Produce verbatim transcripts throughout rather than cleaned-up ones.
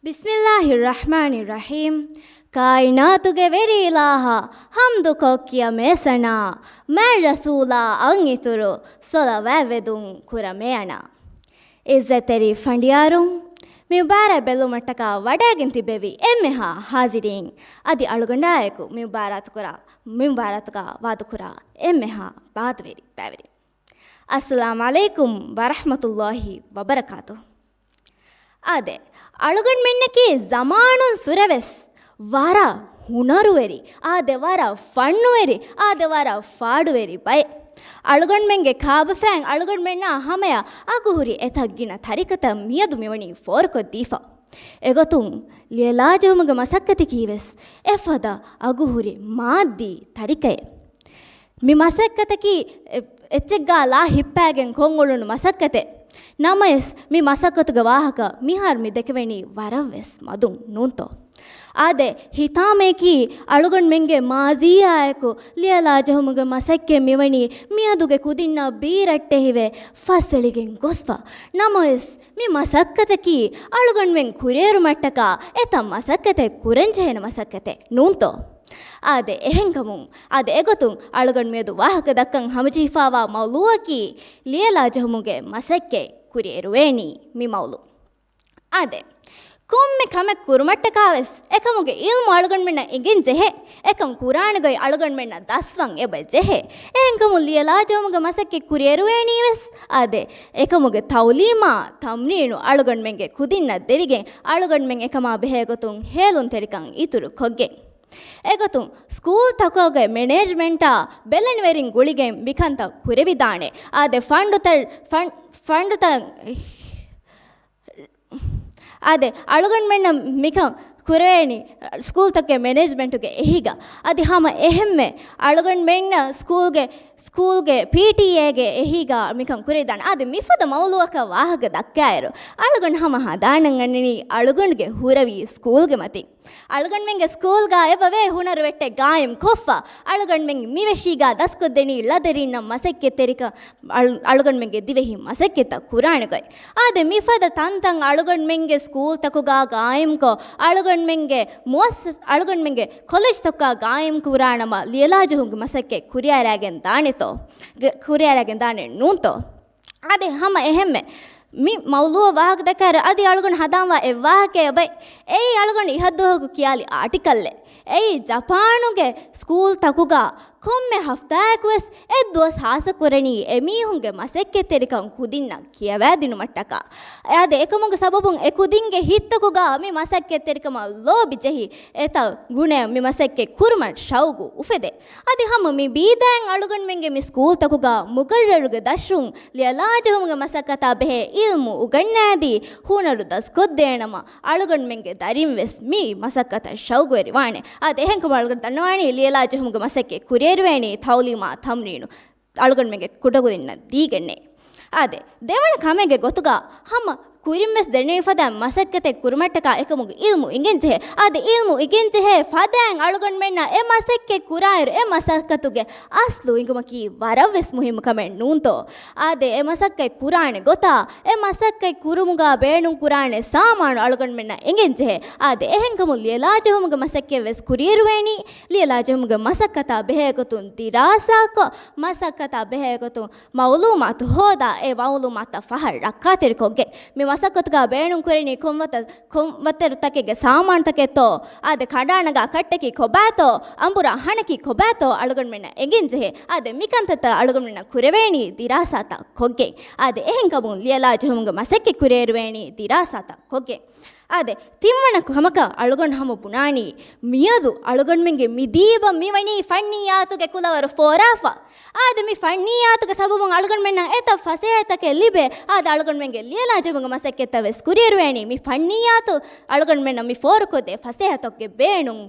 ބިސްމިއްލާހިއްރަޙްމާނިއްރަޙީމް. ކާއިނާތުގެ ވެރި އިލާހަށް ޙަމްދުކޮށް ކިޔަމޭސަނާ، މާތް ރަސޫލާ އަށް އިތުރު ޞަލަވާތް ވެދުން ކުރަމޭ އަނާ. ޢިއްޒަތްތެރި ފަނޑިޔާރުން، މި މުބާރާތް ބެލުމަށްޓަކާ ވަޑައިގެން ތިބެވި އެންމެހާ ޙާޟިރީން، އަދި އަޅުގަނޑާއެކު މި މުބާރާތުކުރާ، މި މުބާރާތުގަ ވާދަކުރާ އެންމެހާ ބާދަވެރި ބައިވެރިން. އައްސަލާމް ޢަލައިކުމް ވަރަޙްމަތުﷲި ވަބަރަކާތުހު. އާދެ، އަޅުގަނޑުމެންނަކީ ޒަމާނުން ސުރެވެސް ވަރަށް ހުނަރުވެރި، އާދެ، ވަރަށް ފަންނުވެރި، އާދެ، ވަރަށް ފާޑުވެރި ބައެއް. އަޅުގަނޑުމެންގެ ކާބަފައިން އަޅުގަނޑުމެންނާ ހަމަޔަށް އަގުހުރި އެތައް ގިނަ ތަރިކަތައް މިއަދު މިވަނީ ފޯރުކޮށްދީފަ. އެގޮތުން ލިޔެލާޖެހުމުގެ މަސައްކަތަކީވެސް އެފަދަ އަގުހުރި މާއްދީ ތަރިކައެއް. މި މަސައްކަތަކީ އެ-، އެއްޗެއްގާ ލާ ހިއްޕާގެން ކޮށްއުޅުނު މަސައްކަތެއް. ނަމަވެސް، މި މަސައްކަތުގެ ވާހަކަ މިހާރު މި ދެކެވެނީ ވަރަށްވެސް މަދުން ނޫންތޯ؟ އާދެ، ހިތާމަޔަކީ އަޅުގަނޑުމެންގެ މާޒީއާއެކު ލިޔެލާޖެހުމުގެ މަސައްކަތް މިވަނީ މިއަދުގެ ކުދިންނަށް ބީރައްޓެހިވެ ފަސްއެޅިގެން ގޮސްފަ. ނަމަވެސް، މި މަސައްކަތަކީ އަޅުގަނޑުމެން ކުރިއެރުމަށްޓަކާ އެތައް މަސައްކަތެއް ކުރަންޖެހޭނެ މަސައްކަތެއް ނޫންތޯ؟ އާދެ، އެހެންކަމުން، އާދެ، އެގޮތުން އަޅުގަނޑު މިއަދު ވާހަކަ ދައްކަން ހަމަޖެހިފާވާ މައުޟޫއަކީ ލިޔެލާޖެހުމުގެ މަސައްކަތް ކުރިއެރުވޭނީ މި މައުޟޫ. އާދެ، ކޮންމެ ކަމެއް ކުރުމަށްޓަކާވެސް އެކަމުގެ ޢިލްމު އަޅުގަނޑުމެންނަށް އެނގެން ޖެހޭ. އެކަން ކުރާނެ ގޮތް އަޅުގަނޑުމެންނަށް ދަސްވަން އެބަ ޖެހޭ. އެހެންކަމުން ލިޔެލާޖެހުމުގެ މަސައްކަތް ކުރިއެރުވޭނީވެސް. އާދެ، އެކަމުގެ ތަޢުލީމާ ތަމްރީނު އަޅުގަނޑުމެންގެ ކުދިންނަށް ދެވިގެން، އަޅުގަނޑުމެން އެކަމާ ބެހޭގޮތުން ހޭލުންތެރިކަން އިތުރު ކޮށްގެން. އެގޮތުން ސްކޫލްތަކުގެ މެނޭޖްމަންޓާ ބެލެނިވެރިން ގުޅިގެން މިކަންތައް ކުރެވިދާނެ. އާދެ، ފަންޑުތައް، ފަން-، ފަންޑުތައް، އާދެ، އަޅުގަނޑުމެންނަށް މިކަން ކުރެވޭނީ ސްކޫލްތަކުގެ މެނޭޖްމަންޓުގެ އެހީގަ. އަދި ހަމަ އެހެންމެ އަޅުގަނޑުމެންނަށް ސްކޫލްގެ، ސްކޫލްގެ ޕީޓީއޭގެ އެހީގަ މިކަން ކުރެވިދާނެ. އާދެ، މިފަދަ މައުޟޫއަކަށް ވާހަކަ ދައްކާއިރު، އަޅުގަނޑު ހަމަ ހަނދާނަށް އަންނަނީ އަޅުގަނޑުގެ ހުރަވީ ސްކޫލްގެ މަތިން. އަޅުގަނޑުމެންގެ ސްކޫލްގަ އެބަވޭ ހުނަރު ވެއްޓެއް ގާއިމް ކޮށްފަ. އަޅުގަނޑުމެން މިވެށީގަ ދަސްކޮށްދެނީ ޅަދެރިންނަށް މަސައްކަތްތެރިކަން، އަޅު-، އަޅުގަނޑުމެންގެ ދިވެހި މަސައްކަތްތައް ކުރާނެ ގޮތް. އާދެ، މިފަދަ ތަންތަން އަޅުގަނޑުމެންގެ ސްކޫލްތަކުގަ ގާއިމްކޮށް، އަޅުގަނޑުމެންގެ މުއައްސަސް-، އަޅުގަނޑުމެންގެ ކޮލެޖްތަކުގަ ގާއިމް ކުރާނަމަ، ލިޔެލާޖެހުމުގެ މަސައްކަތް ކުރިއަރައިގެން ދާނެތޯ؟ ގެ-، ކުރިއަރައިގެން ދާނެ ނޫންތޯ؟ އަދި ހަމަ އެހެންމެ މި މައުޟޫއަށް ވާހަކަ ދައްކާއިރު، އަދި އަޅުގަނޑު ހަނދާންވާ އެއް ވާހަކައެއް އެބައި. އެއީ އަޅުގަނޑު އިހަށްދުވަހަކު ކިޔާލި އާޓިކަލްއެއް. އެއީ ޖަޕާނުގެ ސްކޫލްތަކުގަ ކޮންމެ ހަފްތާއަކުވެސް އެއްދުވަސް ހާއްސަކުރަނީ އެމީހުންގެ މަސައްކަތްތެރިކަން ކުދިންނަށް ކިޔަވައިދިނުމަށްޓަކާ. އާދެ، އެކަމުގެ ސަބަބުން އެ ކުދިންގެ ހިތްތަކުގަ މި މަސައްކަތްތެރިކަމަށް ލޯބި ޖެހި، އެތައް ގުނައެއް މި މަސައްކަތް ކުރުމަށް ޝައުގު އުފެދޭ. އަދި ހަމަ މި ބީދައިން އަޅުގަނޑުމެންގެ މި ސްކޫލްތަކުގަ މުގައްރަރުގެ ދަށުން ލިޔެލާޖެހުމުގެ މަސައްކަތާ ބެހޭ ޢިލްމު އުގަންނާދީ، ހުނަރު ދަސްކޮށްދޭނަމަ، އަޅުގަނޑުމެންގެ ދަރިން ވެސް މި މަސައްކަތަށް ޝައުގުވެރިވާނެ. އާދެ، އެހެންކަމުން އަޅުގަނޑު ދަންނަވާނީ ލިޔެލާޖެހުމުގެ މަސައްކަތް ކުރިއެރުވޭނީ ތަޢުލީމާ ތަމްރީނު އަޅުގަނޑުމެންގެ ކުޑަކުދިންނަށް ދީގެންނޭ. އާދެ، ދެވަނަ ކަމެއްގެ ގޮތުގަ ހަމަ ކުރިންވެސް ދެނެވިފަދަ މަސައްކަތެއް ކުރުމަށްޓަކާ އެކަމުގެ ޢިލްމު އިނގެންޖެހޭ. އާދެ، ޢިލްމު އިނގެންޖެހޭ ފަދައިން އަޅުގަނޑުމެންނަށް އެ މަސައްކަތް ކުރާއިރު، އެ މަސައްކަތުގެ އަސްލު އިނގުމަކީ ވަރަށްވެސް މުހިއްމު ކަމެއް ނޫންތޯ؟ އާދެ، އެ މަސައްކަތް ކުރާނެ ގޮތާ، އެ މަސައްކަތް ކުރުމުގަ ބޭނުން ކުރާނެ ސާމާނު އަޅުގަނޑުމެންނަށް އިނގެންޖެހޭ. އާދެ، އެހެންކަމުން ލިޔެލާޖެހުމުގެ މަސައްކަތްވެސް ކުރިއެރުވޭނީ، ލިޔެލާޖެހުމުގެ މަސައްކަތާ ބެހޭގޮތުން ދިރާސާކޮށް، މަސައްކަތާ ބެހޭގޮތުން މަޢުލޫމާތު ހޯދާ، އެ މަޢުލޫމާތަށް ފަހަށް ރައްކާތެރިކޮށްގެން، މި މަސައްކަތުގަ ބޭނުންކުރެނީ ކޮން ވަތަ-، ކޮން ވަތަރުތަކެއްގެ ސާމާނުތަކެއްތޯ، އާދެ، ކަނޑާނަގާ ކައްޓަކީ ކޮބާތޯ، އަނބުރާ ހަނަކީ ކޮބާތޯ އަޅުގަނޑުމެންނަށް އެނގެންޖެހޭ. އާދެ، މިކަންތައްތައް އަޅުގަނޑުމެންނަށް ކުރެވޭނީ ދިރާސާތައް ކޮށްގެން. އާދެ، އެހެންކަމުން ލިޔެލާ ޖެހުމުގެ މަސައްކަތް ކުރިއެރުވޭނީ ދިރާސާތައް ކޮށްގެން. އާދެ، ތިންވަނަ ކަމަކަށް އަޅުގަނޑު ހަމަ ބުނާނީ، މިއަދު އަޅުގަނޑުމެންގެ މި ދީބަ މިވަނީ ފަންނިއްޔާތުގެ ކުލަވަރު ފޯރާފަ. އާދެ، މި ފަންނިއްޔާތުގެ ސަބަބުން އަޅުގަނޑުމެންނަށް އެތައް ފަސޭހަތަކެއް ލިބޭ. އާދެ، އަޅުގަނޑުމެންގެ ލިޔެލާ ޖެހުމުގެ މަސައްކަތްތައް ވެސް ކުރިއެރުވޭނީ މި ފަންނިއްޔާތު އަޅުގަނޑުމެންނަށް މި ފޯރުކޮށްދޭ ފަސޭހަތަކުގެ ބޭނުން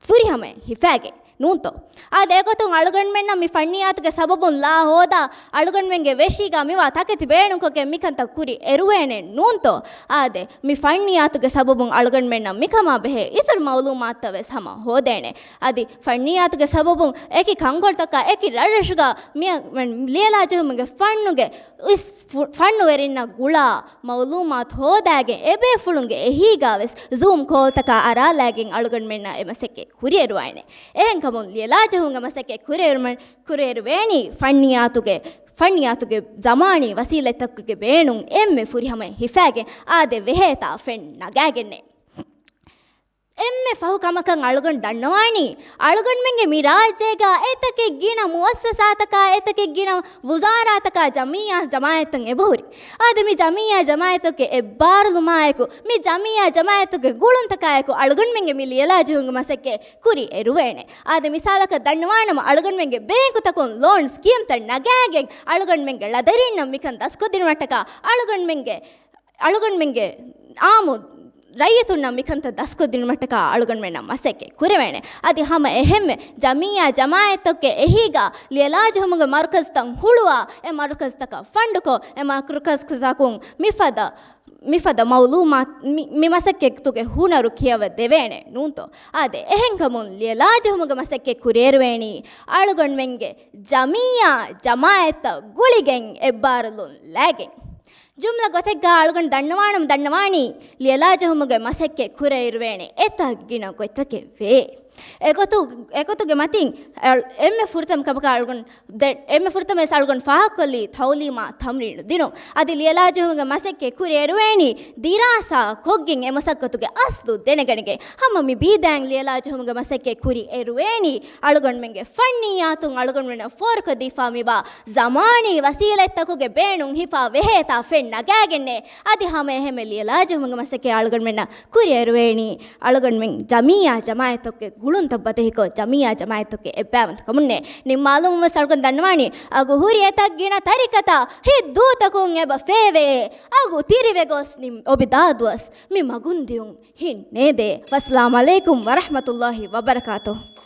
ފުރިހަމައަށް ހިފާގެން. ނޫންތޯ؟ އާދެ، އެގޮތުން އަޅުގަނޑުމެންނަށް މި ފަންނިއްޔާތުގެ ސަބަބުން ލާ ހޯދާ، އަޅުގަނޑުމެންގެ ވެށީގަ މިވާ ތަކެތި ބޭނުންކޮށްގެން މިކަންތައް ކުރި އެރުވޭނެ ނޫންތޯ؟ އާދެ، މި ފަންނިއްޔާތުގެ ސަބަބުން އަޅުގަނޑުމެންނަށް މިކަމާ ބެހޭ އިތުރު މައުލޫމާތުތައް ވެސް ހަމަ ހޯދޭނެ. އަދި ފަންނިއްޔާތުގެ ސަބަބުން އެކި ކަންކޮޅުތަކާ އެކި ރަށްރަށުގަ މި، މި ލިޔެލާ ޖެހުމުގެ ފަންނުގެ އިސް ފު-، ފަންނުވެރިންނަށް ގުޅާ މައުލޫމާތު ހޯދާގެން އެބޭފުޅުންގެ އެހީގަ ވެސް ޒޫމް ކޯލްތަކާ އަރާލާގެން އަޅުގަނޑުމެންނަށް އެ މަސައްކަތް ކުރިއެރުވާނެ. އެހެންކަމުން ލިޔެލާ ޖެހުމުގެ މަސައްކަތް ކުރިއެރުމަށް، ކުރިއެރުވޭނީ ފަންނިއްޔާތުގެ، ފަންނިއްޔާތުގެ ޒަމާނީ ވަސީލަތްތަކުގެ ބޭނުން އެންމެ ފުރިހަމައިން ހިފާގެން އާދެ ވެހޭތާ ފެން ނަގާގެންނޭ. އެންމެ ފަހު ކަމަކަށް އަޅުގަނޑު ދަންނަވާނީ، އަޅުގަނޑުމެންގެ މި ރާއްޖޭގަ އެތަކެއް ގިނަ މުއައްސަސާތަކާ، އެތަކެއް ގިނަ ވުޒާރާތަކާ ޖަމިއްޔާ ޖަމާއަތްތައް އެބަހުރި. އާދެ، މި ޖަމިއްޔާ ޖަމާއަތްތަކުގެ އެއްބާރުލުމާއެކު، މި ޖަމިއްޔާ ޖަމާއަތްތަކުގެ ގުޅުންތަކާއެކު އަޅުގަނޑުމެންގެ މި ލިޔެލާ ޖެހުމުގެ މަސައްކަތް ކުރި އެރުވޭނެ. އާދެ، މިސާލަކަށް ދަންނަވާނަމަ، އަޅުގަނޑުމެންގެ ބޭންކުތަކުން ލޯން ސްކީމްތައް ނަގާގެން އަޅުގަނޑުމެންގެ ޅަދަރީންނަށް މިކަން ދަސްކޮށްދިނުމަށްޓަކާ އަޅުގަނޑުމެންގެ އަޅުގަނޑުމެންގެ އާއްމު ރައްޔިތުންނަށް މިކަންތައް ދަސްކޮށްދިނުމަށްޓަކާ އަޅުގަނޑުމެންނަށް މަސައްކަތް ކުރެވޭނެ. އަދި ހަމަ އެހެންމެ ޖަމިއްޔާ ޖަމާއަތްތަކުގެ އެހީގަ ލިޔެލާ ޖެހުމުގެ މަރުކަޒުތައް ހުޅުވާ، އެ މަރުކަޒުތަކަށް ފަންޑުކޮށް، އެ މަރުކަޒުތަކުން މިފަދަ، މިފަދަ މައުލޫމާތު، މި، މި މަސައްކަތްތަކުގެ ހުނަރު ކިޔަވަ ދެވޭނެ ނޫންތޯ؟ އާދެ، އެހެންކަމުން ލިޔެލާ ޖެހުމުގެ މަސައްކަތް ކުރިއެރުވޭނީ އަޅުގަނޑުމެންގެ ޖަމިއްޔާ ޖަމާއަތްތައް ގުޅިގެން އެއްބާރުލުން ލައިގެން. ޖުމްލަ ގޮތެއްގަ އަޅުގަނޑު ދަންނަވާނަމަ ދަންނަވާނީ، ލިޔެލާ ޖެހުމުގެ މަސައްކަތް ކުރެއިރުވޭނެ އެތައް ގިނަ ގޮތްތަކެއް ވޭ. އެގޮތު، އެގޮތުގެ މަތިން އަޅު-، އެންމެ ފުރަތަމަ ކަމަކަށް އަޅުގަނޑު ދެ-، އެންމެ ފުރަތަމަ ވެސް އަޅުގަނޑު ފާހަގަކޮށްލީ ތައުލީމާ ތަމްރީނު ދިނުން. އަދި ލިޔެލާ ޖެހުމުގެ މަސައްކަތް ކުރި އެރުވޭނީ ދިރާސާ ކޮށްގެން އެ މަސައްކަތުގެ އަސްލު ދެނެގަނެގެން. ހަމަ މި ބީދައިން ލިޔެލާ ޖެހުމުގެ މަސައްކަތް ކުރި އެރުވޭނީ އަޅުގަނޑުމެންގެ ފަންނިއްޔާތުން އަޅުގަނޑުމެންނަށް ފޯރުކޮށްދީފާ މިވާ ޒަމާނީ ވަސީލަތްތަކުގެ ބޭނުން ހިފާ ވެހޭތާ ފެން ނަގާގެންނޭ. އަދި ހަމަ އެހެންމެ ލިޔެލާ ޖެހުމުގެ މަސައްކަތް އަޅުގަނޑުމެންނަށް ކުރިއެރުވޭނީ އަޅުގަނޑުމެން ޖަމިއްޔާ ޖަމާއަތްތަކުގެ ގުޅުންތައް ބަދަހިކޮށް، ޖަމިއްޔާ ޖަމާއަތްތަކުގެ އެއްބައިވަންތަކަމުންނޭ. ނިންމާލުމުން ވެސް އަޅުގަނޑު ދަންނަވާނީ، އަގު ހުރި އެތައް ގިނަ ތަރިކަތައް ހިތްދޫތަކުން އެބަ ފޭވޭ. އަގު ތިރިވެގޮސް ނިން އޮބިދާ ދުވަސް މި މަގުން ދިޔުން ހިން ނޭދޭ. ވައްސަލާމް ޢަލައިކުމް ވަރަޙްމަތުﷲި ވަބަރަކާތުހު.